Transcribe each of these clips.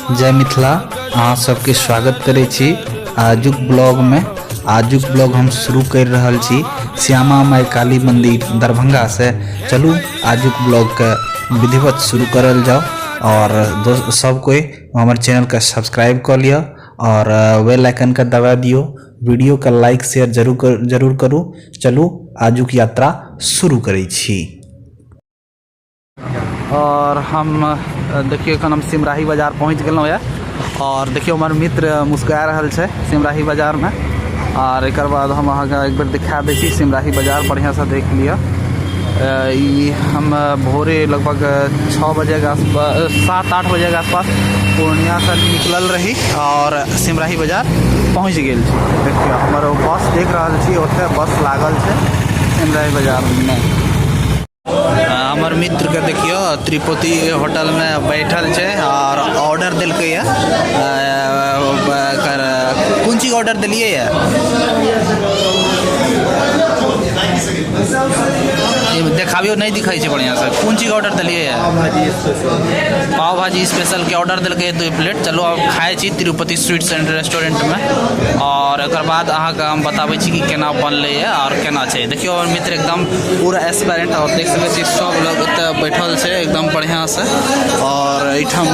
जय मिथिला। अहाँ सबके स्वागत करै छी आजुक ब्लॉग में। आजुक ब्लॉग हम शुरू कर रहल छी श्यामा माई काली मंदिर दरभंगा से। चलू आजुक ब्लॉग के विधिवत शुरू करल जाओ और सब कोई हमर चैनल के सब्सक्राइब कर लिअ और बेल आइकन के दबा दियो, वीडियो के लाइक शेयर जरूर करू। चलू आजुक यात्रा शुरू करै छी। और हम देखियो एखन हम सिमराही बाजार पहुँच गेलहुँ यऽ और देखियो हमर मित्र मुस्कुरा रहल छै सिमराही बाजारमे। और एकर बाद हम अहाँके एक बेर दिखा दै छी सिमराही बाजार, बढ़िआँसँ देख लिअ। ई हम भोरे लगभग 6 बजेके आसपास, 7-8 बजेके आसपास पूर्णियासँ निकलल रही और सिमराही बाजार पहुँच गेल छी। देखियौ हमर ओ बस देख रहल छी, ओतऽ बस लागल छै सिमराही बाजारमे। हमर मित्र के देखियो त्रिपति होटल में बैठल छै और ऑर्डर देलकै ये। कोन चीज ऑर्डर देलियै ये? देखाबियो नहीं दिखाई छै बढ़िया से। कोन चीज ऑर्डर देलियै ये? पाव भाजी स्पेशल के ऑर्डर देलकै 2 प्लेट। चलो अब खाइ छी तिरुपति स्वीट्स एंड रेस्टोरेंट में और एकर बाद अहाँके हम बताबै छी कि केना बनलै ये और केना छै। देखियो हमर मित्र एकदम पूरा एस्पेरेंट और देख सकै छी सब लोग ओतऽ बैठल छै एकदम बढ़िया से। और एहिठाम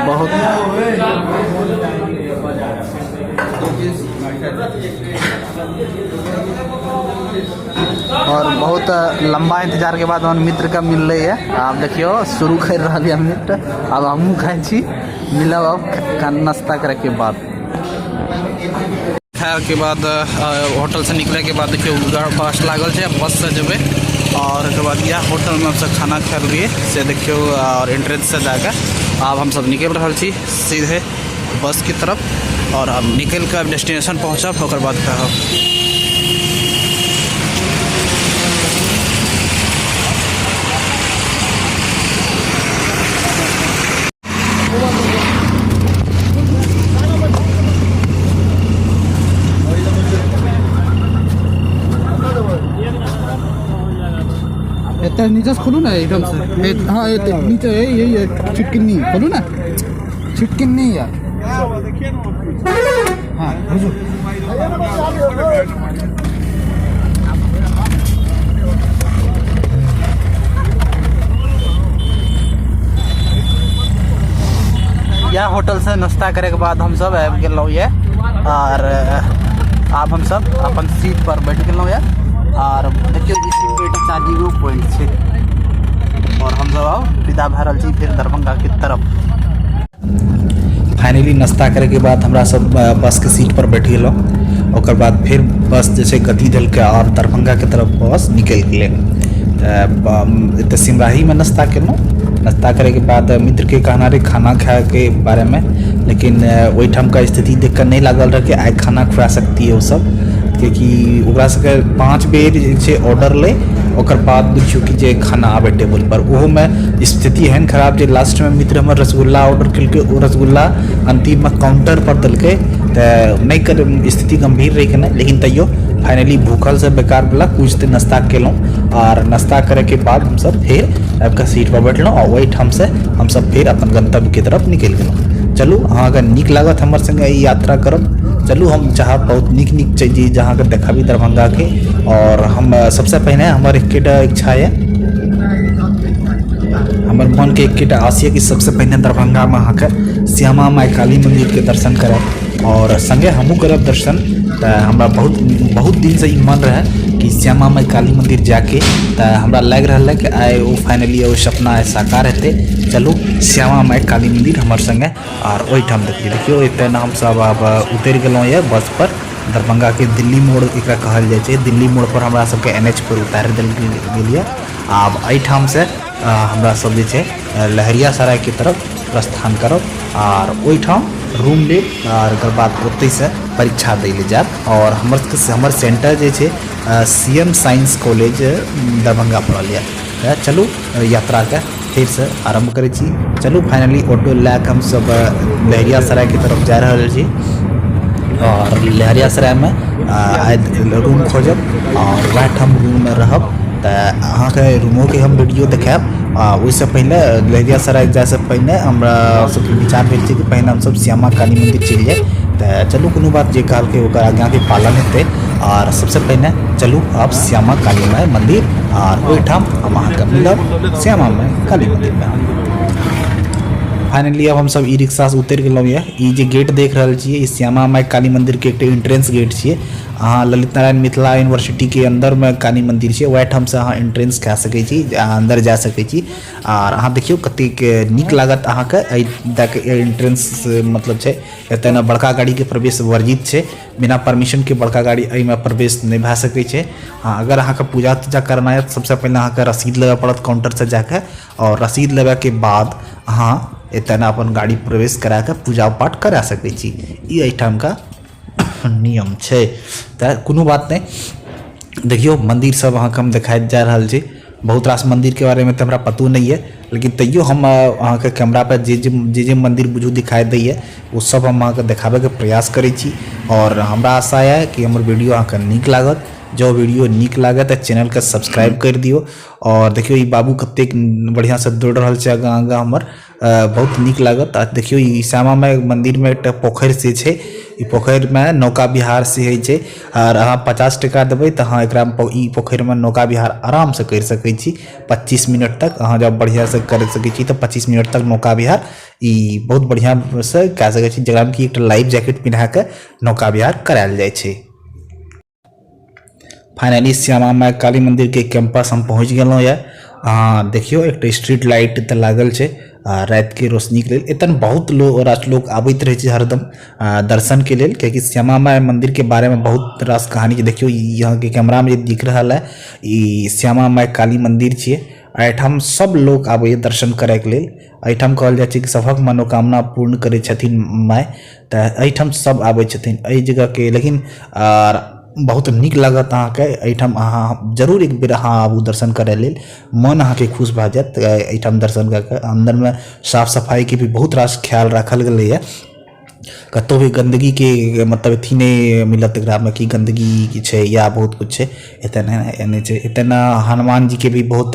बहुत और बहुत लंबा इंतजार के बाद हमर मित्र के मिललै है। आब देखियो शुरू कर रहल है मित्र, आब हमहूँ खाइ छी। मिलब अब नाश्ता करे के बाद। खाए के बाद होटल से निकले के बाद देखियो बस लागल छै, बस से जेबै और ओकर बाद इएह होटल में हमसब खाना खायल रहियै से देखियो। और एंट्रेंस से जाके आब हमसब निकलि रहल छी सीधे बस की तरफ और अब निकलि कऽ डेस्टिनेशन पहुँचब, ओकर बाद कहब। एते नीचे से खोलू ना एकदम से। हाँ, एते नीचे, यही, यही, यही, छिटकिन्नी खोलू ना, छिटकिन्नी यार। हाँ, बुझू। यह होटल से नाश्ता करे के बाद हम सब आबि गेलहुँ ये और आब हम सब अपन सीट पर बैठ गेलहुँ ये। और देखियौ ई सीट पर एकटा चार्जिंगो पॉइंट छै और हम सब आब विदा भए रहल छी फिर दरभंगा के तरफ। फाइनली नाश्ता करे के बाद हमरा सब बस के सीट पर बैठ गेलहुँ। ओकर बाद फिर बस जे छै गति देलकै और दरभंगा के तरफ बस निकलि गेलै। तऽ सिमराही में नाश्ता केलहुँ। नाश्ता करे के बाद मित्र के कहना रहे खाना खाए के बारे में, लेकिन ओहिठाम का स्थिति देख कऽ नहि लागल रहै कि आइ खाना खुआ सकती है ओ सब, कियाकि ओकरा सबके 5 बेर जे छै ऑर्डर लै ओकर बाद बुझियौ कि जे खाना आबै टेबुल पर। ओहोमे स्थिति एहन खराब जे लास्टमे मित्र हमर रसगुल्ला ऑर्डर केलकै, ओ रसगुल्ला अन्तिममे काउंटर पर देलकै। तऽ नहि कर स्थिति गंभीर रहै कि नहि, लेकिन तैयो फाइनली भूखल से बेकार वाला कुछ तऽ नाश्ता केलहुँ। और नाश्ता करे के बाद हमसब फेर आबिकऽ सीट पर बैठलहुँ और ओहिठाम से हमसब फेर अपन गंतव्य के तरफ निकलि गेलहुँ। चलू अहाँके नीक लागत हमर संगे ई यात्रा करब। चलू हम चाहब बहुत नीक नीक चीज अहाँके देखाबी दरभंगा के। और हम सबसे पहिने हमर एकेटा इच्छा यऽ, हमर मन के एकेटा आस यऽ कि सबसे पहिने दरभंगा में अहाँके श्यामा माई काली मंदिर के दर्शन करब और संगे हमहूँ करब दर्शन। तऽ हमरा बहुत बहुत दिन से ई मन रहै कि श्यामा माई काली मंदिर जाके, तऽ हमरा लागि रहल है कि आइ ओ फाइनली ओ सपना आइ साकार हेतै। चलू श्यामा माई काली मंदिर हमर संगे और ओहिठाम देखियौ। देखियौ एतऽ ने हमसब आब उतरि गेलहुँ यऽ बस पर। दरभंगा के दिल्ली मोड़ एकरा कहल जाइ छै। दिल्ली मोड़ पर हमरा सबके एन एच पर उतारि देल गेल यऽ। आब एहिठाम से हमरा सब जे छै लहेरियासराय के तरफ प्रस्थान करब और ओहिठाम रूम लेब आर ओकर बाद ओतहिसँ परीक्षा दै लए जायब। आओर हमर सबके हमर सेन्टर जे छै C M science college Darbhanga पड़ल यऽ। तऽ चलू यात्राके फेरसँ आरम्भ करै छी। चलू फाइनली ऑटो लए कऽ हमसब लहेरियासरायके तरफ जा रहल छी आओर लहेरियासरायमे आइ रूम खोजब आओर वएह ठाम रूममे रहब। तऽ अहाँके रूमोके हम वीडियो देखायब। आ ओहिसँ पहिले लहेरियासराय जाइसँ पहिने हमरा सबके विचार भेल छै कि पहिने हमसब श्यामा काली मन्दिर चलि जाइ। तऽ चलू कोनो बात जे कहलकै ओकर आज्ञाके पालन हेतै। आर सबसँ पहिने चलू आब श्यामा काली माइ मन्दिर आर ओहिठाम हम अहाँके मिलब श्यामा माइ काली मन्दिरमे। फाइनली अब हमसब ई रिक्शासँ उतरि गेलहुँ यऽ। ई जे गेट देख रहल छियै ई श्यामा माइ काली मन्दिरके एकटा एंट्रेंस गेट छियै। अहाँ ललित नारायण मिथिला यूनिवर्सिटीके अन्दरमे काली मन्दिर छै, ओहि ठामसँ अहाँ एंट्रेंस कए सकै छी, अहाँ अन्दर जा सकै छी। आर अहाँ देखियौ कतेक नीक लागत अहाँके एहि दए कऽ एंट्रेंस मतलब छै। एतऽ ने बड़का गाड़ीके प्रवेश वर्जित छै, बिना परमिशनके बड़का गाड़ी एहिमे प्रवेश नहि भए सकै छै। हँ, अगर अहाँके पूजा तूजा करना यऽ तऽ सबसँ पहिने अहाँके रसीद लेबऽ पड़त काउण्टरसँ जाकऽ, आओर रसीद लेबऽके बाद अहाँ एतऽ ने अपन गाड़ी प्रवेश करा कऽ पूजा पाठ करा सकै छी। ई एहिठामका नियम छै। तऽ कोनो बात नहि, देखियौ मन्दिर सब अहाँके हम देखाइत जा रहल छी। बहुत रास मन्दिरके बारेमे तऽ हमरा पतो नहि यऽ, लेकिन तैयो हम अहाँके कैमरापर जे जे जे जे मन्दिर बुझू दिखाइ दैये ओ सब हम अहाँके देखाबैके प्रयास करै छी। आओर हमरा आशा यऽ कि हमर वीडियो अहाँके नीक लागत। जँ वीडियो नीक लागत तऽ चैनलके सब्सक्राइब करि दियौ। आओर देखियौ ई बाबू कतेक बढ़िआँसँ दौड़ रहल छै आगाँ आगाँ हमर, बहुत नीक लागत। आ देखियौ ई श्यामा माइ मन्दिरमे एकटा पोखरि से छै, ई पोखरिमे नौका विहार से होइ छै। आर अहाँ 50 टका देबै तऽ अहाँ एकरा ई पोखरिमे नौका विहार आरामसँ करि सकै छी। 25 मिनट तक अहाँ जब बढ़िआँसँ करि सकै छी तऽ 25 मिनट तक नौका विहार ई बहुत बढ़िआँसँ कए सकै छी, जकरामे कि एकटा लाइफ जैकेट पिन्हा कऽ नौका विहार करायल जाइ छै। फाइनली श्यामा माइ काली मन्दिरके कैम्पस हम पहुँच गेलहुँ यऽ। अहाँ देखियौ एकटा स्ट्रीट लाइट एतऽ लागल छै आ रातिके रोशनीके लेल। एतऽ बहुत लोक रास लोक आबैत रहै छै हरदम दर्शनके लेल, कियाकि श्यामा माइ मन्दिरके बारेमे बहुत रास कहानी छै। देखियौ ई अहाँके कैमरामे जे दिख रहल है ई श्यामा माइ काली मन्दिर छियै। एहिठाम सब लोक आबैए दर्शन करैके लेल। एहिठाम कहल जाइ छै कि सभक मनोकामना पूर्ण करै छथिन माइ, तऽ एहिठाम सब आबै छथिन एहि जगहके। लेकिन आर बहुत नीक लागत अहाँके एहिठाम, अहाँ जरूर एक बेर अहाँ आबू दर्शन करै लेल, मन अहाँके खुश भए जायत एहिठाम दर्शन कए कऽ। अन्दरमे साफ सफाइके भी बहुत रास ख्याल राखल गेलैए, कतहु भी गन्दगीके मतलब अथी नहि मिलत एकरामे कि गन्दगी छै या बहुत किछु छै, एतऽ नहि एहन छै। एतऽ ने हनुमान जीके भी बहुत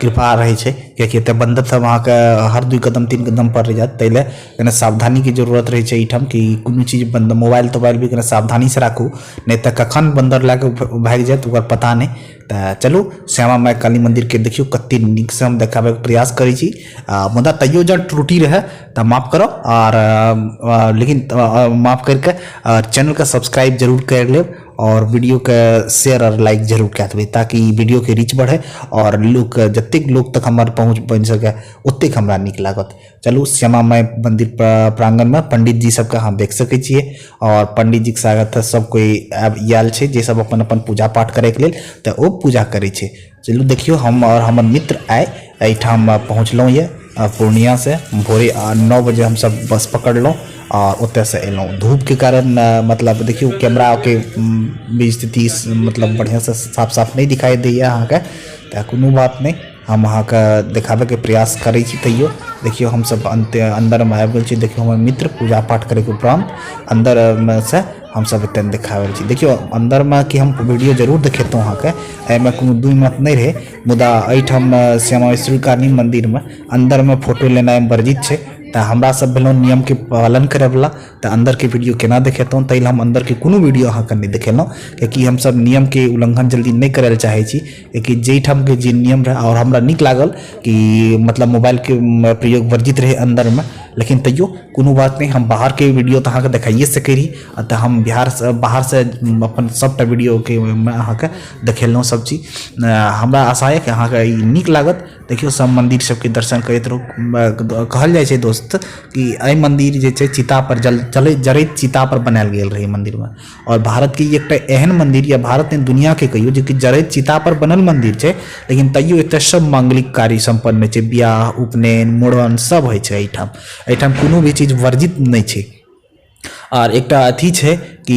कृपा रहै छै, किएकि एतऽ बन्दर सब अहाँके हर 2 कदम 3 कदम पर रहि जायत, ताहि लए कने सावधानीके जरूरत रहै छै एहिठाम कि कोनो चीज बन्द मोबाइल तोबाइल भी कने सावधानीसँ राखू, नहि तऽ कखन बन्दर लए कऽ भागि जायत ओकर पता नहि। तऽ चलू श्यामा माइ काली मन्दिरके देखियौ कते नीकसँ हम देखाबैके प्रयास करै छी। आ मुदा तैयो जँ त्रुटि रहै तऽ माफ करब, आर लेकिन माफ करिके चैनलके सब्सक्राइब जरूर करि लेब और वीडियोके शेयर और लाइक जरूर कए देबै, ताकि वीडियोके रीच बढ़े और लोक जतेक लोक तक हमर पहुँच बनि सकै ओतेक हमरा नीक लागत। चलू श्यामा माइ मन्दिर प्रांगणमे पंडित जी सबके अहाँ देख सकै छियै और पंडित जीके स्वागत सब कोइ आयल छै जे सब अपन अपन पूजा पाठ करैके लेल तऽ ओ पूजा करै छै। चलू देखियौ हम और हमर मित्र आइ एहिठाम पहुँचलहुँ यऽ पूर्णियासँ भोरे 9 बजे हमसब बस पकड़लहुँ आओर ओतऽसँ एलहुँ। धूपके कारण मतलब देखियौ कैमराके भी स्थिति मतलब बढ़िआँसँ साफ साफ नहि दिखाई दैए अहाँके, तऽ कोनो बात नहि, हम अहाँके देखाबैके प्रयास करै छी। तैयो देखियौ हमसब अन्दरमे आबि गेल छी। देखियौ हमर मित्र पूजा पाठ करैके उपरान्त अन्दरमे से हमसब एतऽ देखाबै छी। देखियौ अन्दरमे कि हम वीडियो जरूर देखेतहुँ अहाँके, एहिमे कोनो दुइ मत नहि रहै। मुदा एहिठाम श्यामा काली मन्दिरमे अन्दरमे फोटो लेनाइ वर्जित छै, तऽ हमरा सब भेलहुँ नियमके पालन करैवला, तऽ अन्दरके वीडियो केना देखेतहुँ, ताहि लए हम अन्दरके कोनो वीडियो अहाँके नहि देखेलहुँ, कियाकि हमसब नियमके उल्लङ्घन जल्दी नहि करै लए चाहै छी। कियाकि जाहिठामके जे नियम रहै आओर हमरा नीक लागल कि मतलब मोबाइलके प्रयोग वर्जित रहै अन्दरमे, लेकिन तैयो कोनो बात नहि, हम बाहरके वीडियो तऽ अहाँके देखाइए सकै रही। तऽ हम बिहारसँ बाहरसँ अपन सभटा वीडियोके अहाँके देखेलहुँ सब चीज। हमरा आशा यऽ कि अहाँके ई नीक लागत। देखियौ सब मन्दिर सबके दर्शन करैत रहू। कहल जाइ छै दोस्त कि एहि मन्दिर जे छै चिता पर जल जलै जरैत चिता पर बनायल गेल रहै मन्दिरमे, आओर भारतके ई एकटा एहन मन्दिर या भारत नहि दुनिआँके कहियौ जेकि जरैत चिता पर बनल मन्दिर छै, लेकिन तैयो एतऽ सब मांगलिक कार्य सम्पन्न होइ छै, बियाह उपनयन मुड़न सब होइ छै एहिठाम। एहिठाम कोनो भी चीज वर्जित नहि छै। आर एकटा अथी छै कि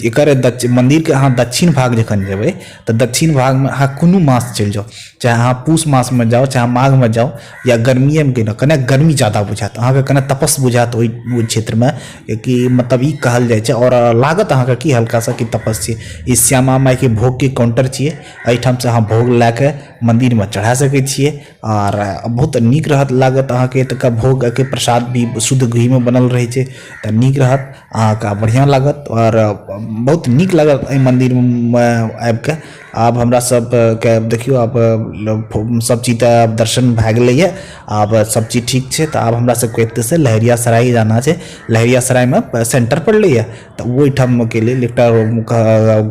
एकर मन्दिरके अहाँ दक्षिण भाग जखन जेबै तऽ दक्षिण भागमे अहाँ कोनो मास चलि जाउ, चाहे अहाँ पूस मासमे जाउ, चाहे माघमे जाउ या गर्मिएमे गेलहुँ, कने गर्मी जादा बुझायत अहाँके, कने तपस बुझायत ओहि क्षेत्रमे, कि मतलब ई कहल जाइ छै आओर लागत अहाँके कि हल्का सा कि तपस छै। ई श्यामा माइके भोगके काउण्टर छियै। एहिठामसँ अहाँ भोग लए कऽ मन्दिरमे चढ़ा सकै छियै आर बहुत नीक रहत लागत अहाँके। एतुका भोगके प्रसाद भी शुद्ध घीमे बनल रहै छै, तऽ नीक रहत अहाँके, बढ़िआँ लागत आओर बहुत नीक लागत एहि मन्दिरमे आबिके। आब हमरा सबके देखियौ, आब सब चीज तऽ आब दर्शन भए गेलैए, आब सब चीज ठीक छै। तऽ आब हमरा सबके एतऽसँ लहेरियासराय जाना छै। लहेरियासरायमे सेन्टर पड़लैए, तऽ ओहिठामके लेल एकटा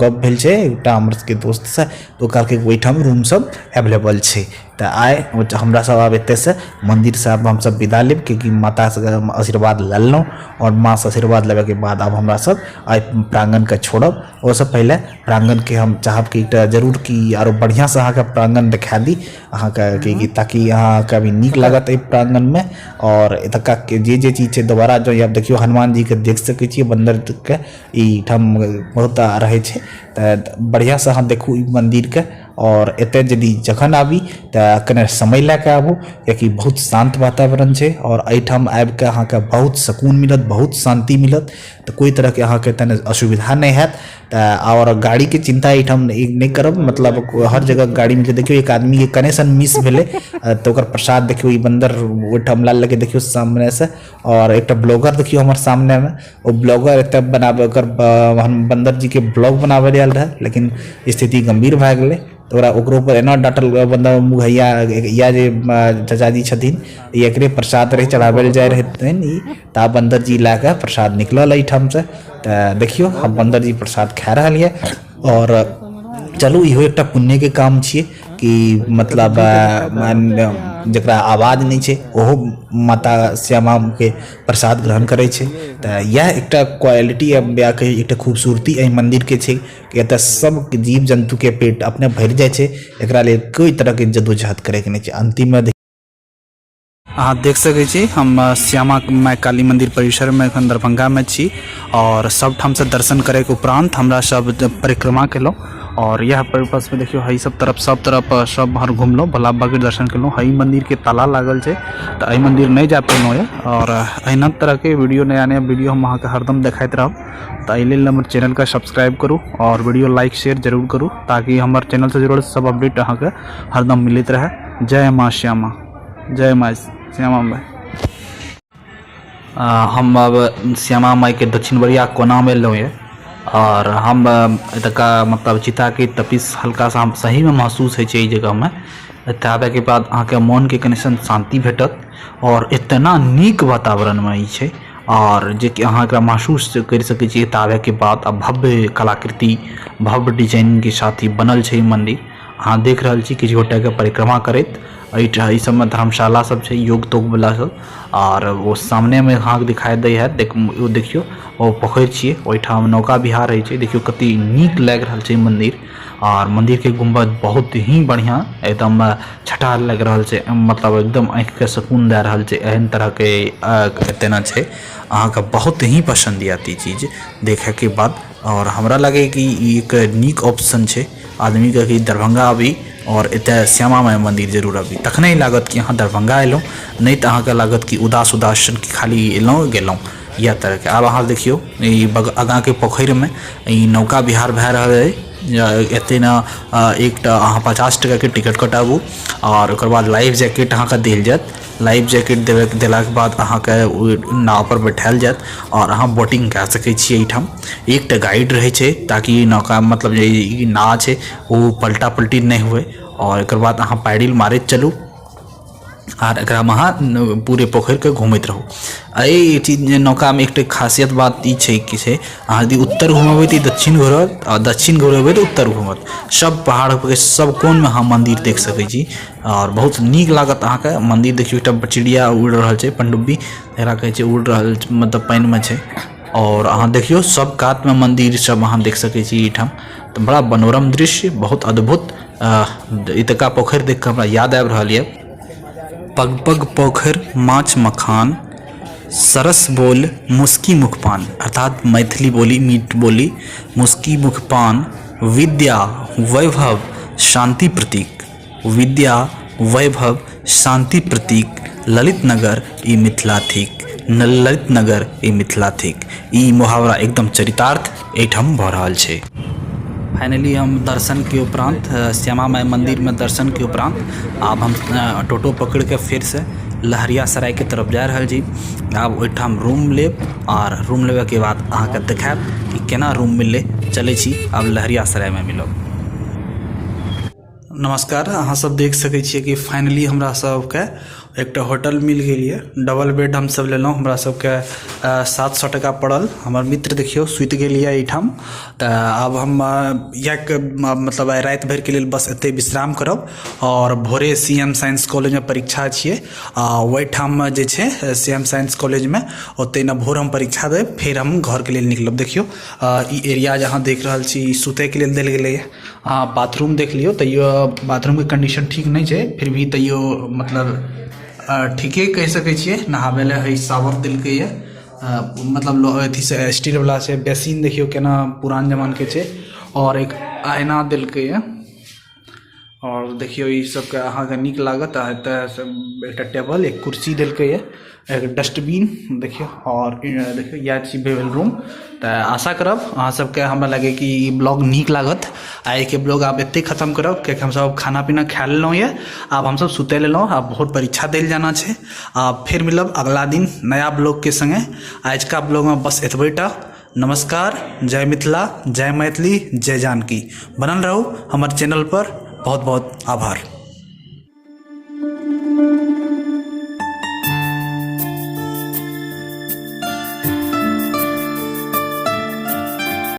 गप भेल छै एकटा हमर सबके दोस्तसँ, तऽ ओ कहलकै ओहिठाम रूम सब एवलेबल छै। तऽ आइ हमरा सब आब एतऽसँ मन्दिरसँ आब हमसब विदा लेब, किएकि मातासँ आशीर्वाद लए लेलहुँ आओर माँसँ आशीर्वाद लेबाके बाद आब हमरा सब एहि प्राङ्गणके छोड़ब। ओहिसँ पहिले प्राङ्गणके हम चाहब कि एकटा जरूर कि आरो बढ़िआँसँ अहाँके प्राङ्गण देखा दी अहाँके, कि ताकि अहाँके भी नीक लागत एहि प्राङ्गणमे। आओर एतुका जे जे चीज छै दोबारा जो आब देखियौ, हनुमान जीके देख सकै छियै, बन्दरके एहिठाम बहुत रहै छै। तऽ बढ़िआँसँ अहाँ देखू ई मन्दिरके आओर एतय यदि जखन आबी तऽ कने समय लए कऽ आबू, किएकि बहुत शान्त वातावरण छै आओर एहिठाम आबिके अहाँके बहुत सुकून मिलत, बहुत शान्ति मिलत। तऽ कोइ तरहके अहाँके एतऽ असुविधा नहि हैत। तऽ आओर गाड़ीके चिन्ता एहिठाम नहि करब, मतलब हर जगह गाड़ी मिलतै। देखियौ, एक आदमीके कने सन मिस भेलै तऽ ओकर प्रसाद देखियौ ई बन्दर ओहिठाम लए लेलकै, देखियौ सामनेसँ। आओर एकटा ब्लॉगर देखियौ हमर सामनेमे, ओ ब्लॉगर एतऽ बनाबै ओकर बन्दर जीके ब्लॉग बनाबै लए आयल रहै, लेकिन स्थिति गम्भीर भए गेलै तऽ ओकरा ओकरो पर एना डाँटल बन्दर मुहैया या जे चाचाजी छथिन, ई एकरे प्रसाद रहै चढ़ाबै लए जाइ रहथिन ई। तऽ आब बन्दर जी लए कऽ प्रसाद निकलल एहिठामसँ। तऽ देखियौ, आब बन्दर जी प्रसाद खा रहल यऽ। आओर चलू, इहो एकटा पुण्यके काम छियै कि मतलब जकरा आवाज नहि छै ओहो माता श्यामाके प्रसाद ग्रहण करै छै। तऽ इएह एकटा क्वालिटी या कही एकटा खूबसूरती एहि मन्दिरके छै कि एतऽ सब जीव जन्तुके पेट अपने भरि जाइ छै। एकरा लेल कोइ तरहके जद्दोजहद करैके नहि छै। अन्तिममे अहाँ देख सकै छी, हम श्यामा माय काली मन्दिर परिसरमे एखन दरभंगामे छी आओर सब ठामसँ दर्शन करैके उपरान्त हमरा सब परिक्रमा केलहुँ आओर इएह पर्पसमे देखियौ, एहि सब तरफ सब तरफ सब बाहर घुमलहुँ, भोला बाबाके दर्शन केलहुँ। एहि मन्दिरके ताला लागल छै तऽ एहि मन्दिर नहि जा पेलहुँ यऽ। आओर एहिना तरहके वीडियो, नया नया वीडियो हम अहाँके हरदम देखाइत रहब, तऽ एहि लेल हमर चैनलके सब्सक्राइब करू आओर वीडियो लाइक शेयर जरूर करू, ताकि हमर चैनलसँ जुड़ल सब अपडेट अहाँके हरदम मिलैत रहए। जय माँ श्यामा, जय माँ श्यामा माय। हम अब श्यामा माइके दक्षिणवरिया कोनामे एलहुँ यऽ आओर हम एतुका मतलब चिताके तपिश हल्का सा हम सहीमे महसूस होइ छै। एहि जगहमे एतऽ आबैके बाद अहाँके मोनके कनि सन शान्ति भेटत आओर इतना नीक वातावरणमे ई छै आओर जेकि अहाँ एकरा महसूस करि सकै छी एतऽ आबैके बाद। आ भव्य कलाकृति, भव्य डिजाइनके साथ ई बनल छै ई मन्दिर। अहाँ देख रहल छी किछु गोटेके परिक्रमा करैत। एहिठाम एहि सबमे धर्मशाला सब छै योग तोग वाला सब। आर ओ सामने मे अहाँके दिखाई दै है, ओ देखियौ, ओ पोखरि छियै, ओहिठाम नौका विहार होइ छै। देखियौ कते नीक लागि रहल छै मंदिर। आर मंदिर के गुंबद बहुत ही बढ़िया एकदम छटा लागि रहल छै, मतलब एकदम आँखि के सुकून दए रहल छै। एहन तरह के एतना छै, अहाँके बहुत ही पसंद आयत ई चीज देखे के बाद। और हमरा लगे कि ई एक नीक ऑप्शन छै आदमी के कि दरभंगा आबी और एतऽ श्यामा माइ मन्दिर जरूर आबी, तखने लागत कि अहाँ दरभंगा अयलहुँ, नहि तऽ अहाँके लागत कि उदास उदास सन कि खाली अयलहुँ गेलहुँ इएह तरहके। आब अहाँ देखियौ, ई आगाँके पोखरिमे ई नौका विहार भए रहल अइ। एतय ने एकटा अहाँ 50 टकाके टिकट कटाबू आओर ओकर बाद लाइफ जैकेट अहाँके देल जायत। लाइफ जैकेट देबै देलाके बाद अहाँके ओहि नावपर बैठायल जायत आओर अहाँ बोटिंग कए सकै छी। एहिठाम एकटा गाइड रहै छै ताकि नौका मतलब जे ई नाव छै ओ पलटा पलटी नहि हुए। आओर एकर बाद अहाँ पैडिल मारैत चलू आर एकरामे अहाँ पूरे पोखरिके घूमैत रहू। एहि चीज नौकामे एकटा खासियत बात ई छै कि छै अहाँ यदि उत्तर घुमेबै तऽ ई दक्षिण घुरत आ दक्षिण घुरेबै तऽ उत्तर घूमत। सब पहाड़के सब कोनमे अहाँ मन्दिर देख सकै छी आओर बहुत नीक लागत अहाँके मन्दिर। देखियौ, एकटा चिड़िया उड़ि रहल छै, पनडुब्बी एकरा कहै छै, उड़ि रहल मतलब पानिमे छै। आओर अहाँ देखियौ, सब कातमे मन्दिर सब अहाँ देख सकै छी एहिठाम। तऽ बड़ा मनोरम दृश्य, बहुत अद्भुत। एतुका पोखरि देख कऽ हमरा याद आबि रहल यऽ, पग पग पोखरि माछ मखान। सरस बोल मुस्की मुख पान, अर्थात मैथिली बोली मीठ बोली, मुस्की मुख पान, विद्या वैभव शांति प्रतीक, विद्या वैभव शांति प्रतीक, ललित नगर ई मिथिला थिक, ललित नगर ई मिथिला थिक। ई मुहावरा एकदम चरितार्थ एहिठाम भऽ रहल छै। फाइनली हम दर्शनके उपरान्त श्यामा माइ मन्दिरमे दर्शनके उपरान्त आब हम टोटो पकड़िके फेरसँ लहरियासरायके तरफ जा रहल छी। आब ओहिठाम रूम लेब आओर रूम लेबऽके बाद अहाँके देखायब कि केना रूम मिललै। चलै छी आब लहरियासरायमे मिलब। नमस्कार, अहाँ सब देख सकै छियै कि फाइनली हमरा सबके एकटा होटल मिल गेल यऽ। डबल बेड हम सब लेलहुँ, हमरा सबके 700 टका पड़ल। हमर मित्र देखियौ सुति गेल यऽ एहिठाम। तऽ आब हम इएह मतलब आइ राति भरिके लेल बस एतहि विश्राम करब आओर भोरे सी एम साइंस कॉलेजमे परीक्षा छियै आ ओहिठाम जे छै सी एम साइंस कॉलेजमे ओतहि ने भोर हम परीक्षा देब, फेर हम घरके लेल निकलब। देखियौ ई एरिया जे अहाँ देख रहल छी ई सुतयके लेल देल गेलैए। अहाँ बाथरूम देख लियौ, तैयो बाथरूमके कंडीशन ठीक नहि छै, फिर भी तैयो मतलब ठीके कहि सकै छियै। नहाबै लए है शावर देलकै यऽ, मतलब अथी से स्टील वाला छै। बेसिन देखियौ केना पुरान जमानाके छै आओर एक आईना देलकै यऽ। आओर देखियौ ई सबके अहाँके नीक लागत। आ एतऽ एकटा टेबल एक कुर्सी देलकै यऽ, एक डस्टबिन देखियौ। आओर देखियौ इएह छी भेल रूम। तऽ आशा करब अहाँ सबके हमरा लागै कि ई ब्लॉग नीक लागत। आइके ब्लॉग आब एतहि खतम करब, कियाकि हमसब खाना पीना खा लेलहुँ यऽ। आब हमसब सुतै लेलहुँ, आब बहुत परीक्षा दै लए जाना छै। आ फेर मिलब अगला दिन नया ब्लॉगके सङ्गे। आजुका ब्लॉगमे बस एतबे टा। नमस्कार, जय मिथिला, जय मैथिली, जय जानकी। बनल रहू हमर चैनल पर। बहुत बहुत आभार।